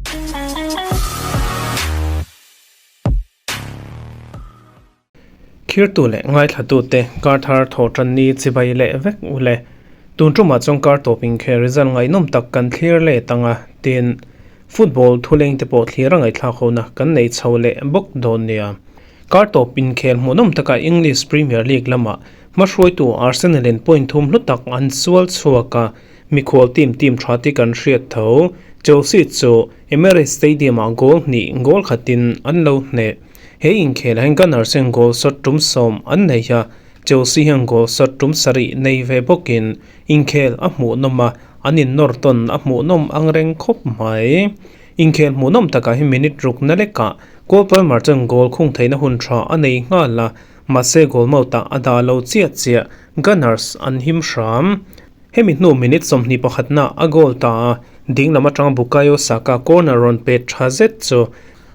Thirtu leh ngaithlatute kar thar thawh tan ni chibai leh vek u le. Tun tumah chuan kar tawp inkhel result ngaihnawm tak kan thlir let ang a, tin, football thuleng te pawh thlir a ngaihthlak hona kan nei chho leh bawk dawn nia. Kar tawp inkhel hmuhnawm takah English Premier League lamah hmahruaitu Arsenal in point thum hlu tak an sual chhuak a, mikhual team team tha tih kan hriat tho. Chelsea chu Emirates Stadium-ah goal hnih goal khatin an lo hneh. He inkhelah hian Gunners hian goal shot tum 10 an nei a, Chelsea hian goal shot tum sarih nei ve bawkin inkhel a hmuhnawm a, an innawr tawn a hmuhnawm ang reng khawp mai. Inkhel hmuhnawm takah hi minute ruk na lekah Cole Palmer chuan goal khung theihna hun tha a nei nghal a, mahse goal mouth-ah a dah lo chiah chiah, Gunners an him hram. Hemi hnu minute 21 na a goal ta a, ding lam atanga Bukayo Saka corner rawn pet tha zet chu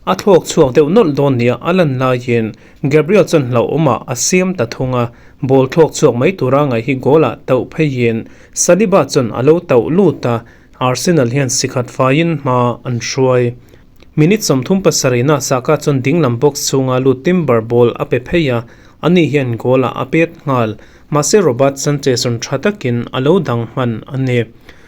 a thlawk chhuak deuh nawlh dawn nia a lan laiin Gabriel chuan hlauhawmah a siam ta thung a, ball thlawk chhuak mai tura ngaih hi goal-ah tauh pheiin Saliba chuan a lo tauh lut a, Arsenal hian sikhat faiin hma an hruai. Minute 37 na Saka chuan ding lam box chhunga lut Timber ball a pe phei a, ani hian goal-ah a pet nghal. Mahse Robert Sanchez rawn tha takin a lo dang hman a ni.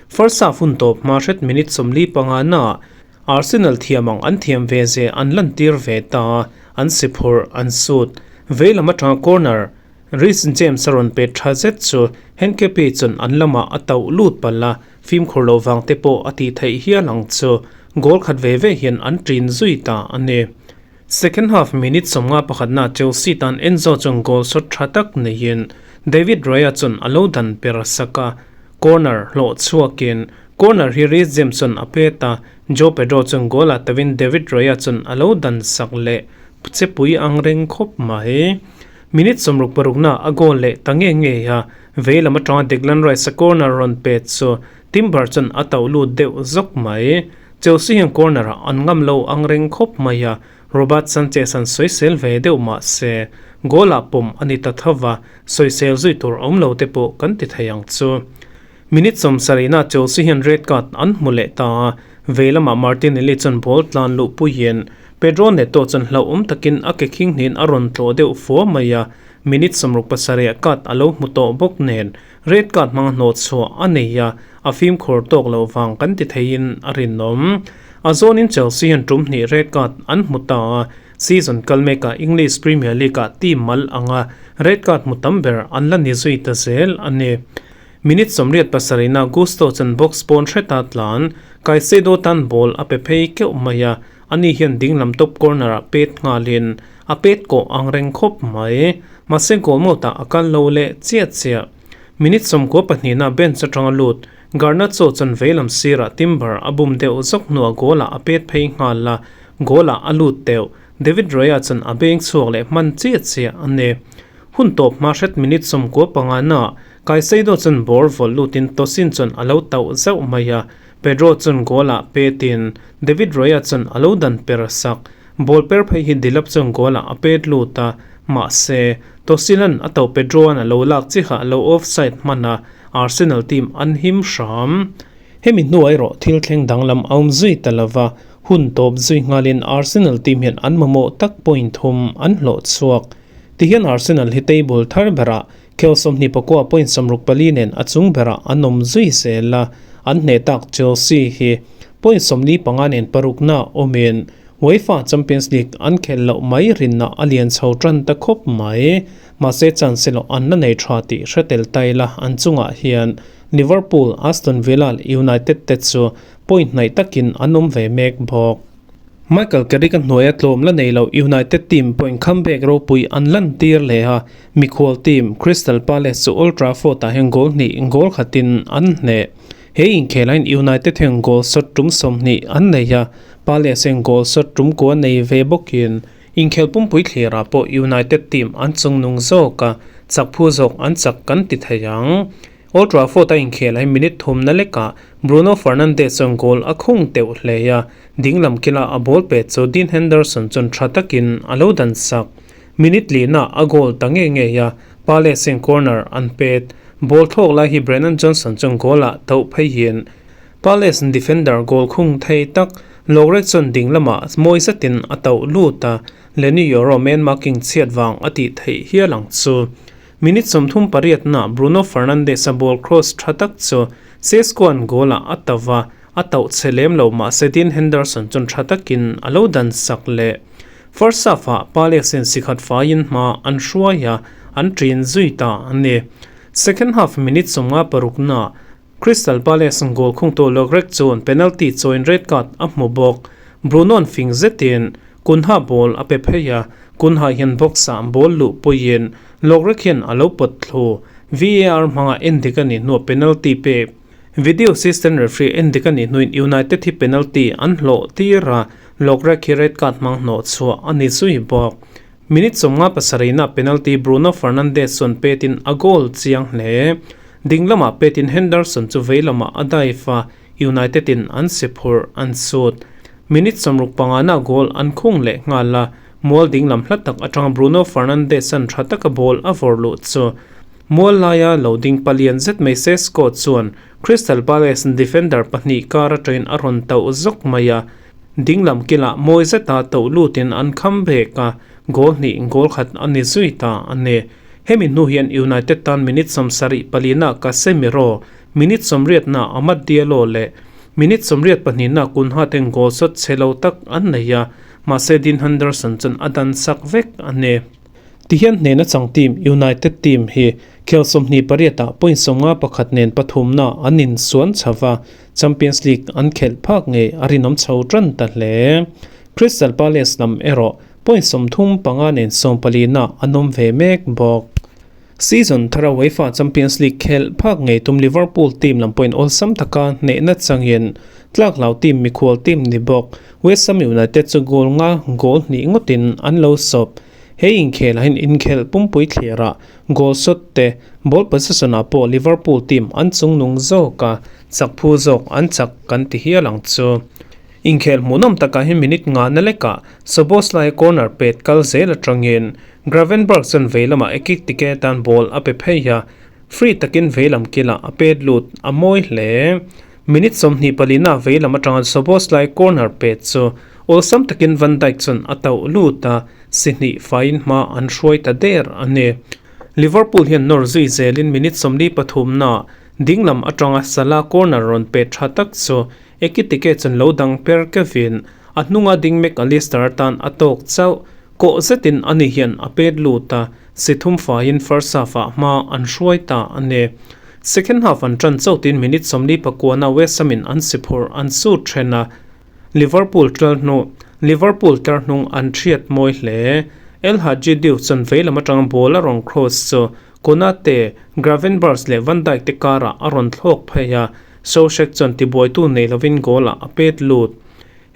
First half hun tawp hma hret minute 45 naah Arsenal thiam ang an thiam ve ze an lantir ve ta a, an si phurh an sut. Vei lam atanga corner Reece James a rawn pet tha zet chu Henkepi chuan an lamah a tauh lut palh a, fimkhur loh vang te pawh a tih theih hial ang chu. Goal khat ve ve hian an ṭin zui ta a ni. Second half minute 51 na Chelsea tan Enzo chuan goal shot tha tak neiin David Raya chuan a lo dan per sak a, corner hlawh chhuakin corner hi Reece James chuan a pet a, Joao Pedro chuan goal ah tawin David Raya chuan a lo dan sak leh chepui ang reng khawp mai. Minute 66 na a goal leh ta nge nge a, vei lam atanga Declan Rice a corner rawn pet chu Timber chuan a tauh lut deuh zawk mai. Chelsea hian corner ah an ngam lo ang reng khawp mai a, Robert Sanchez an sawisel ve deuh mah se, goal ah pawm a ni ta tho va, sawisel zui tur awm lo te pawh kan ti thei ang chu. Minute 70 na Chelsea hian red card an hmu leh ta a, vei lamah Martinelli chuan ball tlan luh puiin Pedro Neto chuan hlauhawm takin a ke khing hnin a rawn tlawh deuh fua mai a, minute 67 ah card a lo hmu tawh bawk nen Red card hmanga hnawh chhuah a nei a, a fimkhur tawk loh vang kan ti theiin a rinawm. A zawnin Chelsea hian tum hnih red card an hmu ta a, season kal mekah English Premier League-ah team mal anga red card hmu tam ber an la ni zui ta zel a ni. Minute 87 na Gusto chuan box pawn hreta tlan, Caicedo tan ball a pe phei keuh mai a, ani hian dinglam top corner-ah pet nghalin a pet kawh ang reng khawp mai. Mahse goal mawtah a kal lo leh chiah chiah. Minute 92 na bench atanga lut Garnacho chuan veilam sirah Timber a bum deuh zawk hnuah goal ah a pet phei nghal a, goal ah a lut deuh. David Raya chuan a beng chhuak leh hman chiah chiah a ni. Hun tawp hma hret minute 95 na Caicedo chuan ball vawl lutin Tosin chuan a lo tauh zauh mai a, Pedro chuan goal ah petin David Raya chuan a lo dan per sak. Ball per phei hi Delap chuan goal ah a pet lut a, mahse, Tosilan a to Pedro-a'n a lo lak chiha a lo offside hman a, Arsenal team an him hram. Hemi hnuah erawh thil thleng danglam a awm zui ta lova, hun tawp zui nghalin Arsenal team hian an mamawh tak point thum an hlawh chhuak. Tihian Arsenal hi table thar berah khel 24 point 64 nen a chung berah an awm zui zel a, an hneh tak Chelsea hi point 45 nen parukna awmin UEFA Champions League an khelh loh mai rinna a lian chho tan ta khawp mai. Mahse chance erawh an la nei tha tih hre tel ta ila an chungah hian Liverpool, Aston Villa leh United te chu point hnaih takin an awm ve mek bawk. Michael Carrick a hnuaia tlawm la nei lo United team point comeback ropui an lantir leh a, mikhual team Crystal Palace chu Old Trafford ah hian goal hnih goal khatin an hneh. He inkhelain United hian goal shot tum 20 an nei a, Palace hian goal shot tum kua nei ve bawkin inkhel pumpui thlirah pawh United team an chungnung zawk a, chak phu zawk an chak kan ti thei ang. Old Trafford a inkhel hi minute thum na lekah Bruno Fernandes chuan goal a khung teuh hle a, dinglam kila a ball pet chu Dean Henderson chuan tha takin a lo dan sak. Minute lina a goal ta nge nge a, Palace hian corner an pet. Ball thlawk lai hi Brennan Johnson chuan goal ah tauh phei hian. Palace defender goal khung thei tak Lovrek chuan ding lamah mawi zetin a tauh lut a, Leny Yoro man marking chhiat vang a tih theih hial ang chu. Minute 38 na Bruno Fernandes-a ball cross tha tak chu Sesko-a'n goal-ah a tauh a, a tauh chhe lem lo mahse Dean Henderson chuan tha takin a lo dan sak leh. First half-ah Palace-in sikhat faiin hma an hruai a, an ṭin zui ta a ni. Second half minute 56 na Crystal Palace goal khungtu Logrek chuan penalty chawiin red card a hmu bawk. Bruno-a'n fing zetin Cunha ball a pe phei a, Cunha hian box-ah ball luh puiin Logrek hian a lo pawt thlu. VAR hmanga endik a nih hnuah penalty pek. Video assistant referee endik a nih hnuin United hi penalty an hlawh tir a, Logrek hi red card hmang hnawh chhuah a ni zui bawk. Minute 57 nah penalty Bruno Fernandes chuan petin a goal chiang hle. Ding lamah petin Henderson chu vei lamah a dive a, United in an si phurh an sut. Minute 65 nah goal an khung leh nghal a, mual ding lam hla tak atanga Bruno Fernandes an tha taka ball a vawrh luh chu mual laia lo ding palian zet mai Sesko chuan Crystal Palace defender pahnih kar atangin a rawn tauh zawk mai a, Ding lam kilah mawi zeta toh lutin an kham vek a, goal hnih goal khat a ni zui ta a ni. Hemi hnu hian United tan minute 74 nah Casemiro, minute 80 nah Amad Diallo leh minute 82 nah Cunha ten goal shot chhe lo tak an nei a, mahse Dean Henderson chuan a dan sak vek a ni. Tihian hnehna chang team United team hi khel 28 ah point 51 nen pathumna an insuan chho va, Champions League an khelh phak ngei a rinawm chho tan ta hle. Crystal Palace lam erawh point 35 nen 14 ah an awm ve mek bawk. Season thara UEFA Champions League khelh phak ngei tum Liverpool team lam pawhin awlsam taka hnehna changin tlak hlau team mikhual team ni bawk West Ham United chu goal nga goal hnih ngawtin an lo sawp. He inkhelah hian inkhelh pumpui thlirah goal shot te ball possession ah pawh Liverpool team an chungnung zawk a, chak phu zawk an chak kan ti hial ang chu. Inkhelh hmuhnawm takah hian minute nga na lekah Szoboszlai corner pet kal zel atangin Gravenberch chuan vei lamah e kick tike tan ball a pe phei a, free takin vei lam kilah a pet lut a mawi hle. Minute 24 na vei lam atanga Szoboszlai corner pet chu awlsam takin Van Dijk chuan a tauh lut a, si hnih faiin hma an hruai ta der a ni. Liverpool hian nawr zui zelin minute 43 na ding lam atanga Salah corner rawn pet tha tak chu Ekitike chuan lo dang per kevin a hnunga ding Mac Allister atan a tawk chauh. Kawh zetin ani hian a pet lut a, si thum faiin first half ah hma an hruai ta a ni. Second half an tan chautin minute 49 na West Ham in an si phurh an sut then a, Liverpool tlar hnu Liverpool tlar hnung an thiat mawi hle. El Hadji Diouf chuan vei lam atanga ball a rawn cross chu Konate, Gravenberch leh Van Dijk te karah a rawn thlawk phei a, Soucek chuan tibuaitu nei lovin goal ah a pet lut.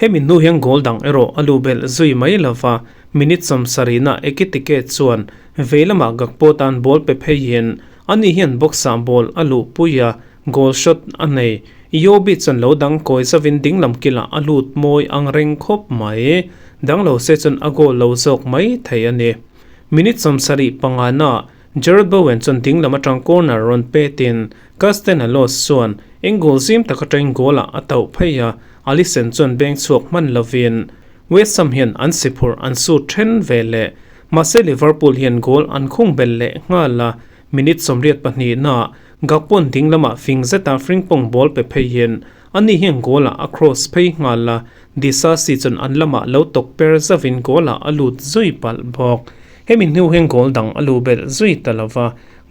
Hemi hnu hian goal dang erawh a lu belh zui mai lova, minute 70 nah Ekitike chuan vei lamah Gakpo tan ball pe pheiin ani hian box ah ball a luh pui a, goal shot a nei. Iwobi chuan lo dang kawi zavin ding lam kilah a lut mawi ang reng khawp mai. Dang lo se chuan a goal lo zawk mai thei a ni. Minute 75 nah Jarrod Bowen chuan ding lam atang corner rawn petin Castellanos chuan eng goal zim tak atangin goal ah a tauh phei a, Alisson chuan beng chhuak hman lovin West Ham hian an si phurh an sut then ve leh. Mahse Liverpool hian goal an khung belh leh nghal a, minute 82 nah Gakpo-a'n ding lamah fing zeta Frimpong ball pe pheiin ani hian goal ah a cross phei nghal a, Disasi chuan an lamah lo tawk per zavin goal ah a lut zui palh bawk. Hemi hnu hian goal dang a lu belh zui ta lova,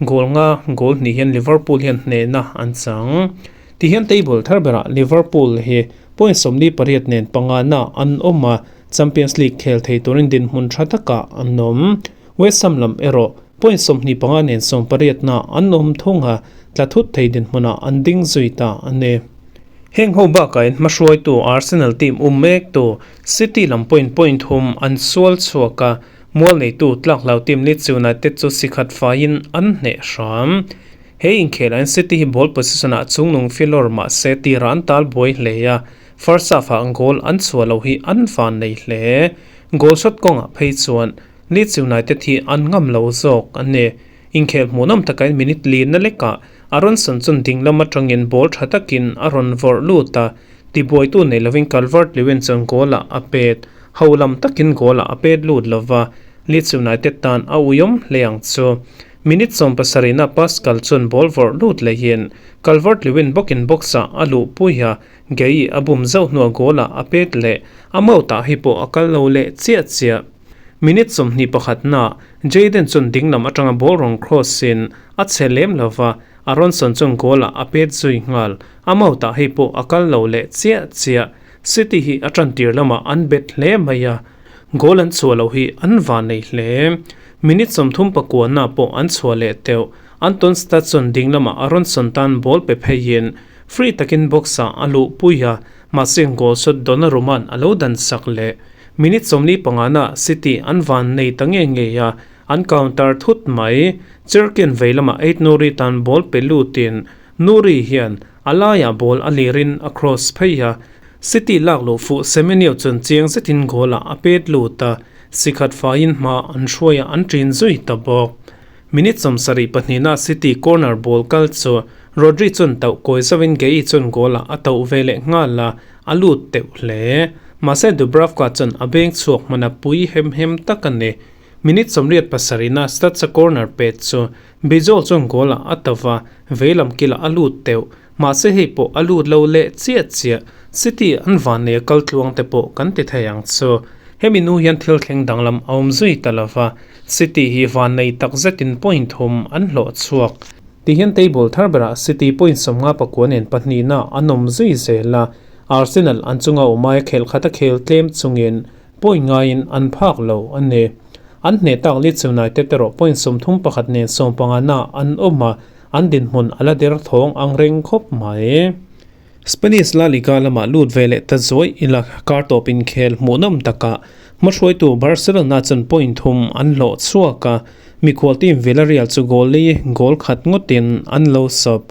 goal nga goal hnih hian Liverpool hian hnehna an chang. Tihian table thar berah Liverpool hi point 48 nen panga na an awm a, Champions League khel thei turin dinhmun tha takah an awm. West Ham lam erawh point 25 nen 18 na an awm thung a, tla thut thei dinhmunah an ding zui ta a ni. Heng ho bakah in hmahruaitu Arsenal team um mek tu City lam point point hum an sual chhuak a, mual neitu tlak hlau team Leeds United chu sikhat faiin an hneh hram. He inkhelah hian City hi ball possession ah chungnung filawr mahse tira an tal buai hle a, first half ah goal an chhuah lo hi an van nei hle. Goal shot kawngah phei chuan Leeds United hi an ngam lo zawk an ni. Inkhel hmuhnawm takain minute li na lekah Aaronson chuan dinglam atangin ball tha takin a rawn vawrh lut a, tibuaitu nei lovin Calvert-Lewin chuan goal-ah a pet. Ho lam takin goal-ah a pet lut lova, Leeds United tan a uiawm hle ang chu. Minute 70 na Pascal chuan ball vawrh lut lehin Calvert-Lewin bawkin box-ah a luhpui a, Gueye a bum zauh hnuah goal-ah a pet leh. A mouth-ah hi pawh a kal lo leh chiah chiah. Minute 21 na Jayden chuan dinglam atanga ball rawn cross in a che lem lova, Aaronson chuan goal ah a pet zui nghal. A mouth ah hei pawh a kal lo leh chiah chiah. City hi a tan tir lamah an bet hle mai a, goal an chhuah loh hi an van nei hle. Minute 39 na pawh an chhuah leh teuh. Anton Stad chuan dinglamah Aaronson tan ball pe pheiin free takin box ah a luhpui a, mahse goal shot Donnarumma-a'n a lo dan sak leh. Minute 45 na City an van nei ta nge ngei a, an counter thut mai. Cherkian vei lamah Ait Nouri tan ball pe lutin Nouri hian a laiah ball a lirin a cross phei a, City lak luh fuh Semenyo chuan chiang zetin goal ah a pet lut a, sikhat faiin hma an hruai a an ṭin zui ta bawk. Minute 72 na City corner ball kal chu Rodri chuan tauh kawi zauhin Gueye chuan goal ah a tauh ve leh nghal a, A lut teuh hle. Mahse Dubravka chuan a beng chhuak hman a pui hem hem tak a ni. Minute 87 na Stats-a corner pet chu Bijol chuan goal ah a to va, veilam kilah a lut teuh. Mahse hei pawh a lut lo leh chiah chiah. City an vannei a kal tluang te pawh kan ti thei ang chu. Hemi nu hian thil thleng danglam a awm zui ta lo va, City hi vannei tak zetin point thum an hlawh chhuak. Ti hian table thar berah City point 59 nen pahnihna an awm zui zel a, Arsenal an chunga awm aia khel khat a khel tlem chungin point ngaiin an phak lo a ni. An hneh tak Leeds United erawh point 31 nen 15 na an awm a, an dinhmun a la der thawng ang reng khawp mai. Spanish La Liga lamah lut ve leh ta zuai ila kar tawp inkhel hmuhnawm takah hmahruaitu Barcelona chuan point thum an hlawh chhuak a, mikhual team Villarreal chu goal li goal khat ngawtin an lo sawp.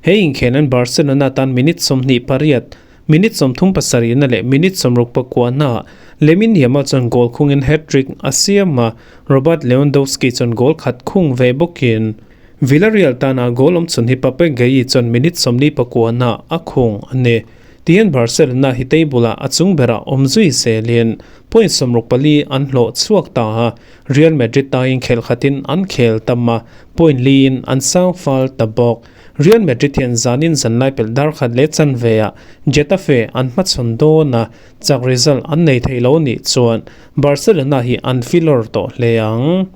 He inkhel an Barcelona tan minute 28, minute 37 na leh minute 69 na Lamine Yamal chuan goal khungin hat-trick a siam a, Robert Lewandowski chuan goal khat khung ve bawkin Villarreal tana goal awm chhun hi Pape Gueye chuan minute 49 na a khung a ni. Tihian Barcelona hi table ah a chung berah awm zui zelin point 64 an hlawh chhuak ta a, Real Madrid tain khel khatin an khel tam a, point liin an sang fal ta bawk. Real Madrid hian zanin zanlai pelh dar khat leh chanve ah Getafe an hmachhawn dawn a, chak result an nei thei lo nih chuan Barcelona hi an filawr tawh hle ang.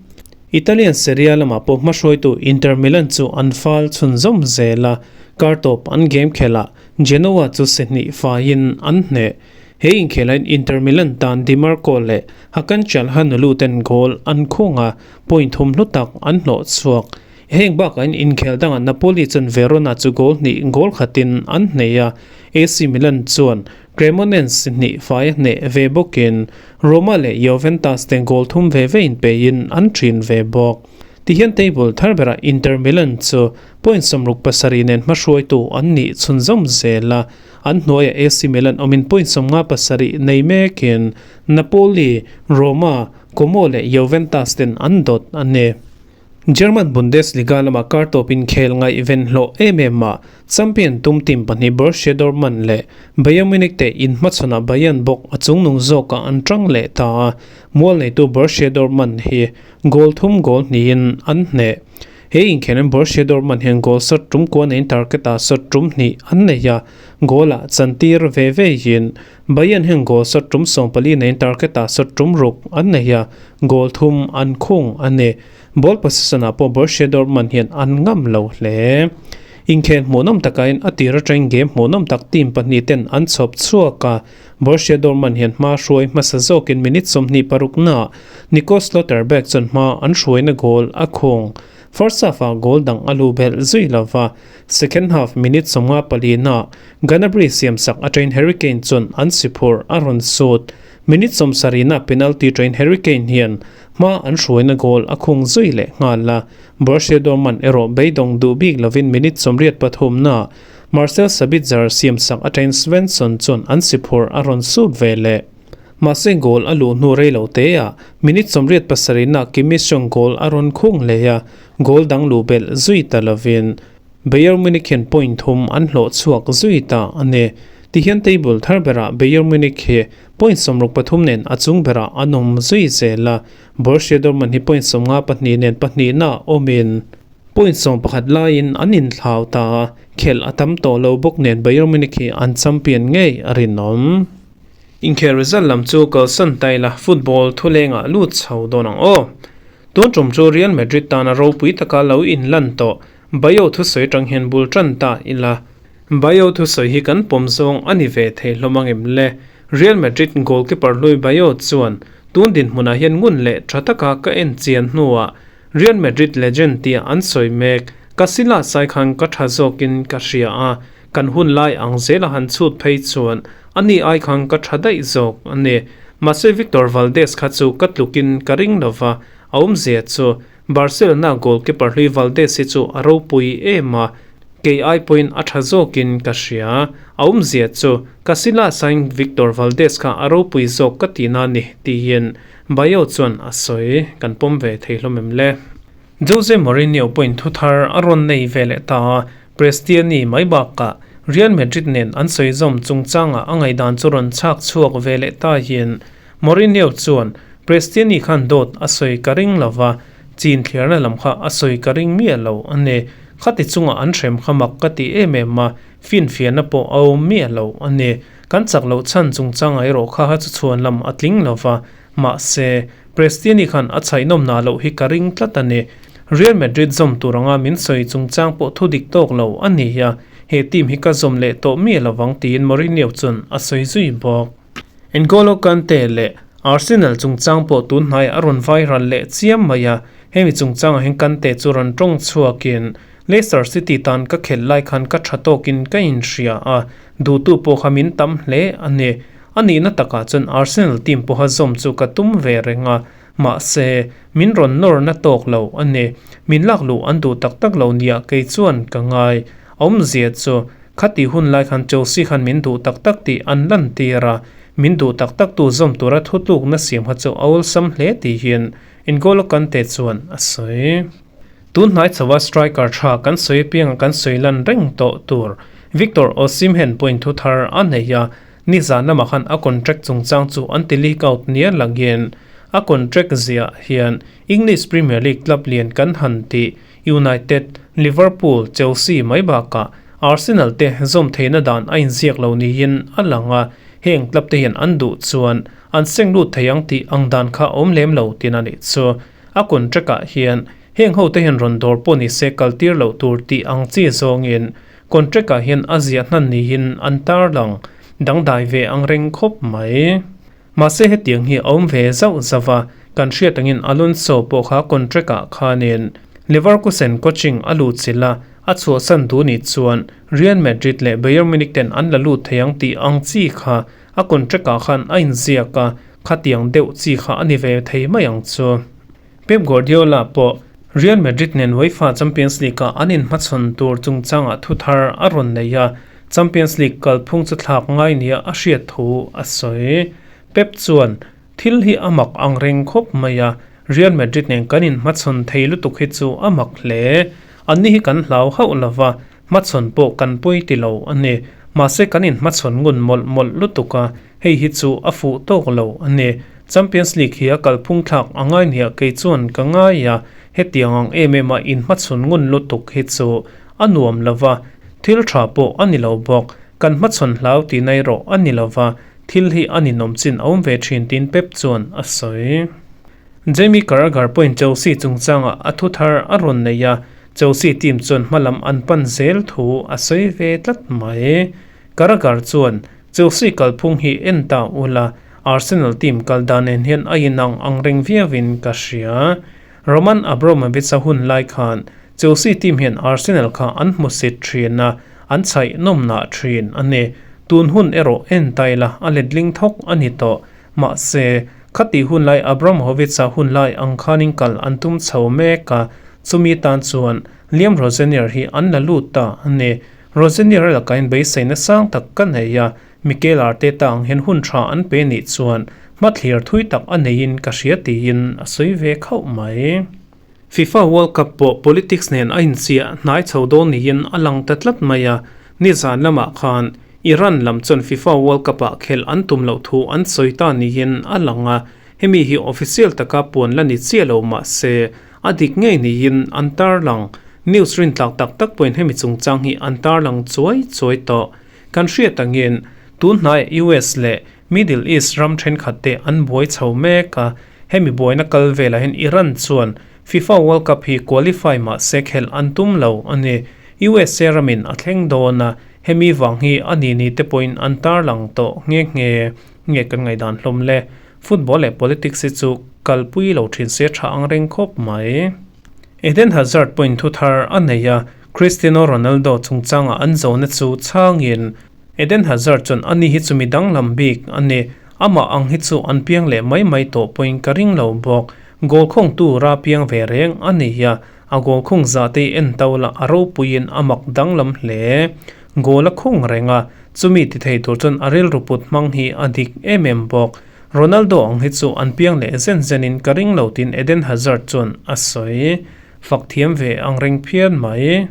Italian Serie A lamah pawh hmahruaitu Inter Milan chu an fal chhunzawm zel a, kar tawp an game khelhah Genoa chu si hnih faiin an hneh. He inkhelain Inter Milan tan Di Marco leh Hakan Calhanoglu ten goal an khung a, point thum hlu tak an hlawh chhuak. Heng bakain inkhel dangah Napoli chuan Verona chu goal hnih goal khatin an hneh a, AC Milan chuan Cremonense hnih fai a hneh ve bawkin Roma leh Juventus te goal thum ve ve inpeiin an thin ve bawk. Tihian table thar berah Inter Milan chu point 67 nen hmahruaitu an nih chhunzawm zel a, an hnuaiah AC Milan awmin point 57 nei mekin Napoli, Roma, Como leh Juventus ten an dawt a ni. German Bundesliga lamah kar tawp inkhel ngaihven hlawh em em a, champion tum team pahnih Borussia Dortmund leh Bayern Munich te inhmachhawnah Bayern bawk a chungnung zawkah an tang leh ta a, mual neitu Borussia Dortmund hi goal thum goal hnihin an hneh. He inkhelhin Borussia Dortmund hian goal shot tum kua neiin target-ah shot tum hnih an nei a, goal-ah chantir ve veiin Bayern hian goal shot tum 14 neiin target-ah shot tum ruk an nei a, goal thum an khung a ni. Ball possession-ah pawh Borussia Dortmund hian an ngam lo hle. Inkhel hmuhnawm takain a tir atangin game hmuhnawm tak team pahnih ten an chhawp chhuak a, Borussia Dortmund hian hma hruai hmasa zawkin minute 26 naah Nico Schlotterbeck chuan hma an hruaina goal a khung. First half-ah goal dang a lu belh zui lo va, second half minute 54 naah Gnabry siamsak atangin Harry Kane chuan an siphur a rawn sut. Minute 70 na penalty train Harry Kane hian hma an hruaina goal a khung zui leh nghal a, Borussia Dortmund erawh beidawng duh bik lovin minute 83 na Marcel Sabitzer siamsak atangin Svensson chuan an siphur a rawn sut ve leh. Mahse goal a luh hnu rei lo te ah minute 87 na Kimmich chuan goal a rawn khung leh a, goal dang luh belh zui ta lovin. Bayern Munich hian point thum an hlawh chhuak zui ta a ni. Tihian table thar berah Bayern Munich hi point 63 nen a chung berah an awm zui zel a, Borussia Dortmund hi point 52 nen pahnihna awmin point 11 laiin an inthlau ta a, khelh a tam tawh lo bawk nen Bayern Munich hi an champion ngei a rinawm. Inkhel result lam chu kalsan ta ila football thulengah lut chho dawn ang aw. Tun tum chu Real Madrid tana ropui taka lo inlan tawh Bayo thusawi atang hian bul tan ta ila. Bayo thusawi hi kan pawm zawng a ni ve thei hlawm ang em le? Real Madrid goalkeeper hlui Bayo chuan tun dinhmunah hian ngun leh tha taka ka en chian hnuah Real Madrid legend tia an sawi mek Casillas ai khan ka tha zawkin ka hria a, kan hun lai ang zela han chhut phei chuan ani ai khan ka tha daih zawk a ni. Mahse Victor Valdes kha chu ka tlukin ka ring lova, a awmzia chu Barcelona goalkeeper hlui Valdes hi chu a ropui em a, kei ai pawhin a tha zawkin ka hria. A awmzia chu Casillas aiin Victor Valdes kha a ropui zawk ka tihna a ni, tiin Bayo chuan a sawi. Kan pawm ve thei hlawm em le? Jose Mourinho pawhin thu thar a rawn nei ve leh ta a, Prestianni mai bakah Real Madrid nen an sawi zawm chungchangah a ngaihdan chu rawn chhak chhuak ve leh ta hian Mourinho chuan Prestianni khan dawt a sawi ka ring lo va, chin thliarna lam kha a sawi ka ring miah lo a ni. Khati chunga an hrem kha mak ka ti em em a, finfiahna pawh a awm miah lo a ni. Kan chak loh chhan chungchanga erawh kha chu chhuan lam a tling lo va, mahse, Prestianni khan a chhaihnawm nah loh hi ka ring tlat a ni. Real Madrid zawm tur anga min sawi chungchang pawh thu dik tawk lo a ni a, he team hi ka zawm leh tawh miah lovang tiin Mourinho chuan a sawi zui bawk. N'Golo Kante leh Arsenal chungchang pawh tun hnaiah a rawn viral leh chiam mai a, hemi chungchangah hian Kante chu rawn tawng chhuakin Leicester City tan ka khelh lai khan ka tha tawkin ka inhria a, duhtu pawh kha min tam hle a ni. A nihna takah chuan Arsenal team pawha zawm chu ka tum ve reng a, mahse, min rawn nawr na tawk lo a ni. Min lak luh an duh tak tak lo nia kei chuan ka ngai. A awmzia chu Khati hun lai khan Chelsea khan min duh tak tak tih an lantir a, min duh tak tak tu zawm tura thutlukna siam kha chu a awlsam hle tihin N'Golo Kante chuan a sawi. Tun hnai chhoa striker tha kan sawi apianga kan sawi lan reng tawh tur Victor Osimhen pawhin thu thar a nei a, nizan lamah khan a contract chungchang chu an ti leak out nia langin a contract ziah hian English Premier League club lian kan han tih United, Liverpool, Chelsea mai bakah Arsenal te zawm theihna dan a inziak lo niin a lang a, heng club te hian an duh chuan an seng lut thei ang tih ang dan kha awm lem lo tin a nih chu. A contract ah hian heng ho te hian rawn dawr pawh ni se kal tir loh tur tih ang chi zawngin contract ah hian a ziah hnan niin an tarlang dangdai ve ang reng khawp mai. Mahse hetiang hi a awm ve zauh zauh a, kan hriat angin Alonso pawh kha contract ah khanin Leverkusen coaching a lut chilh a, a chhuahsan duh nih chuan Real Madrid leh Bayern Munich ten an la lut thei ang tih ang chi kha a contract ah khan a inziak a, khatiang deuh chi kha a ni ve thei mai ang chu. Pep Guardiola pawh Real Madrid nen UEFA Champions League ah an inhmachhawn tur chungchangah thu thar a rawn nei a, Champions League kalphung chu thlak ngai nia a hriat thu a sawi. Pep chuan, Thil hi a mak ang reng khawp mai a, Real Madrid nen kan inhmachhawn thei lutuk hi chu a mak hle. Anni hi kan hlau hauh lova, hmachhawn pawh kan pawi ti lo a ni. Mahse kan inhmachhawn ngun mawlh mawlh lutuk a, hei hi chu a fuh tawk lo a ni. Champions League hi a kalphung thlak a ngai nia kei chuan ka ngai a, hetiang ang em em a inhmachhawn ngun lutuk hi chu a nuam lo va, thil tha pawh a ni lo bawk. Kan hmachhawn hlau tih na erawh a ni lo va, thil hi a ninawm chin a awm ve thin tiin Pep chuan a sawi. Jamie Carragher pawhin Chelsea chungchangah a thu thar a rawn nei a, Chelsea team chuan hmalam an pan zel thu a sawi ve tlat mai. Carragher chuan, Chelsea kalphung hi en ta ula, Arsenal team kal dan nen hian a inang ang reng viauin ka hria. Roman Abramovich a hun lai khan Chelsea team hian Arsenal kha an hmu sit thin a, an chhaih nawmnah thin a ni. Tun hun erawh en ta ila a letling thawk a ni tawh. Mahse, khati hun lai Abramovich-a hun lai ang khanin kal an tum chho mek a, chumi tan chuan Liam Rosenior hi an la lut ta a ni. Rosenior-a lakain beiseina sang tak ka nei a, Mikel Arteta ang hian hun tha an pe nih chuan hmathlir thui tak a neiin ka hria tiin a sawi ve khauh mai. FIFA World Cup pawh politics nen a inchiah hnai chho dawn niin a lang ta tlat mai a, nizan lamah khan Iran lam chuan FIFA World Cup-ah khelh an tum loh thu an sawi ta niin a lang a, hemi hi official taka puan la ni chiah lo mah se a dik ngei niin an tarlang. News rintlak tak tak pawhin hemi chungchang hi an tarlang chuai chuai tawh. Kan hriat angin tun hnaiah US leh Middle East ram thenkhat te an buai chho mek a, hemi buaina kal velah hian Iran chuan FIFA World Cup hi qualify mah se khelh an tum lo a ni. USA ramin a thleng dawn a, hemi vang hi a ni ni te pawhin an tarlang tawh nghe nghe nge kan ngaihdan hlawm le. Football leh politics hi chu kalpui lo thin se tha ang reng khawp mai. Eden Hazard pawhin thu thar a nei a, Cristiano Ronaldo chungchangah an zona chu chhangin Eden Hazard chuan ani hi chu mi danglam bik a ni, amah ang hi chu an piang leh mai mai tawh pawhin ka ring lo bawk. Goal khawngtu ra piang ve reng a ni a, a goal khung zah te hi en to la a ropuiin a mak danglam hle. Goal a khung reng a, chumi ti thei tur chuan a rilru put hmang hi a dik em em bawk. Ronaldo ang hi chu an piang leh zen zenin ka ring lo tiin Eden Hazard chuan a sawi. Fak thiam ve ang reng phian mai.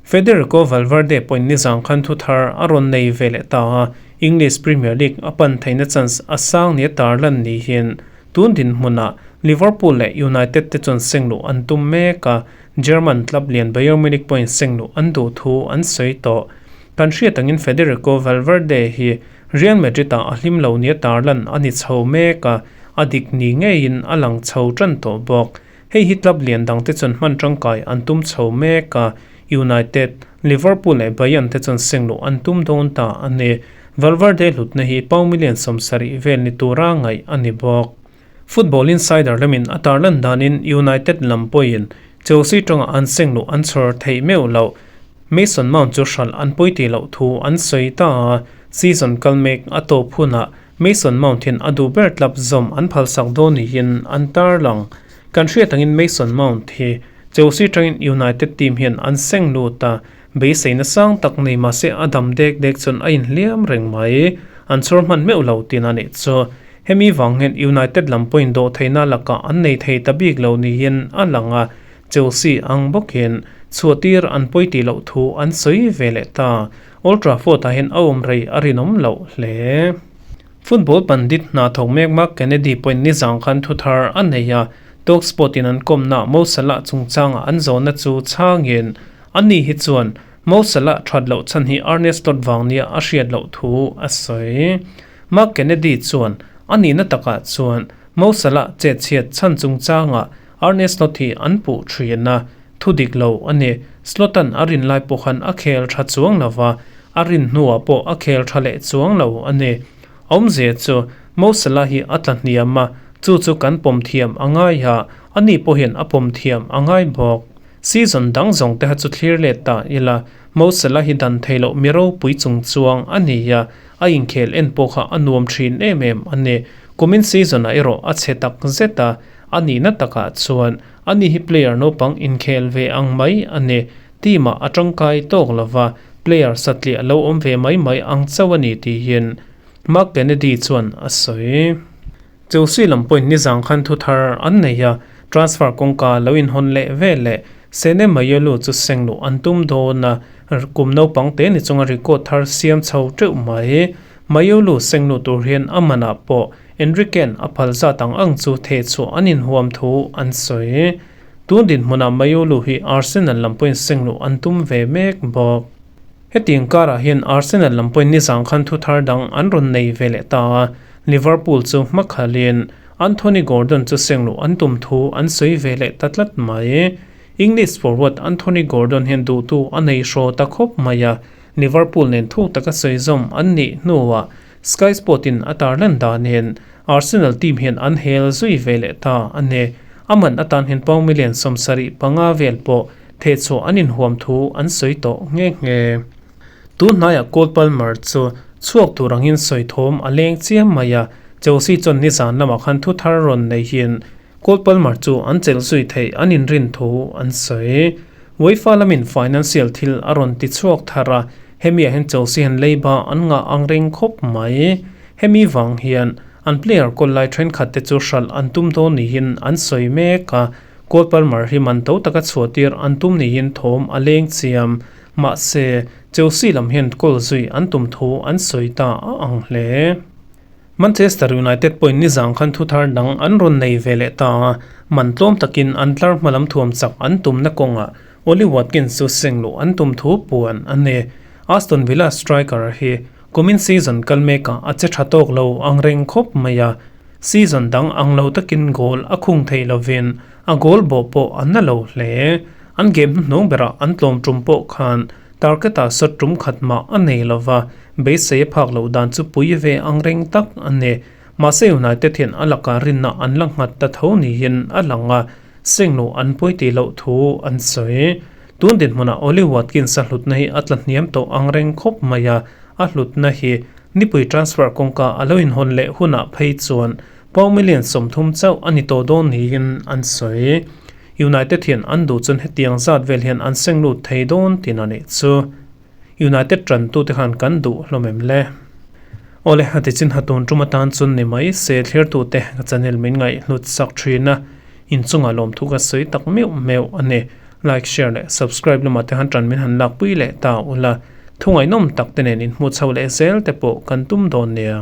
Federico Valverde pawhin nizang khan thu thar a rawn nei ve leh ta a, English Premier League a pan theihna chance a sang nia tarlan ni hian tun dinhmunah Liverpool leh United te chuan sengluh an tum mek a, German club lian Bayern Munich pawhin sengluh an duh thu an sawi tawh. Kan hriat angin Federico Valverde hi Real Madrid-ah a hlim lo nia tarlan a ni chho mek a, a dik ni ngeiin a lang chho tan tawh bawk. Hei hi club lian dangte chuan hman tangkai an tum chho mek a, United, Liverpool leh Bayern te chuan sengluh an tum dawn ta a ni. Valverde hlutna hi pound million 70 vel ni tura ngaih a ni bawk. Football Insider lamin a tarlan danin United lam pawhin Chelsea tanga an sengluh an chhawr theih meuh loh. Mason Mount chu hralh an pawi tih loh thu an sawi ta a, season kal mek a tawp hunah Mason Mount hian a duh ber club zawm an phalsak dawn niin an tarlang. Kan hriat angin Mason Mount hi Chelsea tangin United team hian an seng lut a, beiseina sang tak nei mahse a dam dek dek chuan a inhliam reng mai. An chhawr hman meuh lo tin a nih chu. Hemi vang hian United lam pawhin dawhtheihna lakah an nei thei ta bik lo niin a lang a, Chelsea ang bawkin chhuahtir an pawi tih loh thu an sawi ve leh ta. Old Trafford-ah hian a awm rei a rinawm loh hle. Football pandit hna thawk mek Mark Kennedy pawhin nizang khan thu thar a nei a, Talksport-in an kawmna Mo Salah chungchanga an zawhna chu chhangin ani hi chuan Mo Salah that loh chhan hi Arne Slot vang nia a hriat loh thu a sawi. Mark Kennedy chuan a nihna takah chuan Mo Salah chetchhiat chhan chungchanga Arne Slot hi an puh thin a, Thu dik lo a ni. Slotan a rin lai pawh khan a khel tha chuang lo va, a rin hnuah pawh a khel tha leh chuang lo a ni. Awmzia chu Mo Salah hi a tla hniam a, chu chu kan pawm thiam a ngai a, ani pawhin a pawm thiam a ngai bawk. Season dang zawng te kha chu thlir let ta ila, Mo Salah hi dan thei loh mi ropui chung chuang a ni a, a inkhel en pawh kha a nuam thin em em a ni. Kumin season-ah erawh a chhe tak zet a, a nihna takah chuan Ani hi player naupang inkhel ve ang mai a ni. Team ah a tangkai tawk lova, player satliah lo awm ve mai mai ang chauh a ni tiin Mark Kennedy chuan a sawi. Chelsea lam pawhin nizang khan thu thar an nei a, transfer kawngka lo inhawn leh vel leh Sene Mayulu chu sengluh an tum dawn a, kum naupang te ni chunga record thar siam chho teuh mai. Mayulu sengluh tur hian a manah pawh Enrique'n a phal zat ang ang chu theh chhuah an inhuam thu an sawi. Tun dinhmunah Mayulu hi Arsenal lam pawhin sengluh an tum ve mek bawk. Hetiang karah hian Arsenal lam pawhin nizang khan thu thar dang an rawn nei ve leh ta a, Liverpool chu hmakhalin Anthony Gordon chu sengluh an tum thu an sawi ve leh ta tlat mai. English forward Anthony Gordon hian duhtu a nei hraw ta khawp mai a, Liverpool nen thuk taka sawi zawm an nih hnuah Sky Sport in a tarlan danin Arsenal team hian an hel zui ve leh ta a ni. A man atan hian pound million 75 vel pawh thehchhuah an inhuam thu an sawi tawh nghe nghe. Tun hnaiah Cole Palmer chu chhuak tur angin sawi thawm a leng chiam mai a, Chelsea chuan nizan lamah khan thu thar rawn nei hian Cole Palmer chu an chelh zui theih an inrin thu an sawi. UEFA lamin financial thil a rawn ti chhuak thar a, hemiah hian Chelsea hian leiba an ngah ang reng khawp mai. Hemi vang hian an player kawl lai thenkhat te chu hralh an tum dawn niin an sawi mek a. Cole Palmer hi man to taka chhuahtir an tum niin thawm a leng chiam. Mahse, Chelsea lam hian goal zui an tum thu an sawi ta a ang hle. Manchester United pawhin nizang khan thuthar dang an rawn nei ve leh ta a, man tlawm takin an tlar hmalam thuam chak an tumna kawngah Ollie Watkins chu seng luh an tum thu puan a ni. Aston Villa striker hi kumin season kal mekah a che tha tawk lo ang reng khawp mai a, season dang ang lo takin goal a khung thei lovin a goal bawh pawh a na lo hle. An game hnuhnung berah an tlawm tum pawh khan target-ah shot tum khat mah a nei lo va, beisei a phak loh dan chu pui ve ang reng tak a ni. Mahse United hian a lakah rinna an la nghat ta tho niin a lang a, Senglo an pawi tih loh thu an sawi. Tun dinhmunah Ollie Watkins a hlutna hi a tla hniam tawh ang reng khawp mai a, a hlutna hi nipui transfer kawngka a lo inhawn leh hunah phei chuan pound million 30 chauh a ni tawh dawn niin an sawi. United hian an duh chuan hetiang zat vel hian an seng lut thei dawn tin a nih chu. United tantute khan kan duh hlawm em le? Awle, a ti chin hatun tum atan chuan ni mai se thlirtute ka channel min ngaihhlut sak thin a, inchungah lawmthu ka sawi tak meuh meuh a ni. Like, share leh subscribe lamah te khan tan min han lakpui leh ta ula, thu ngaihnawm tak te nen inhmuh chho leh zel te pawh kan tum dawn nia.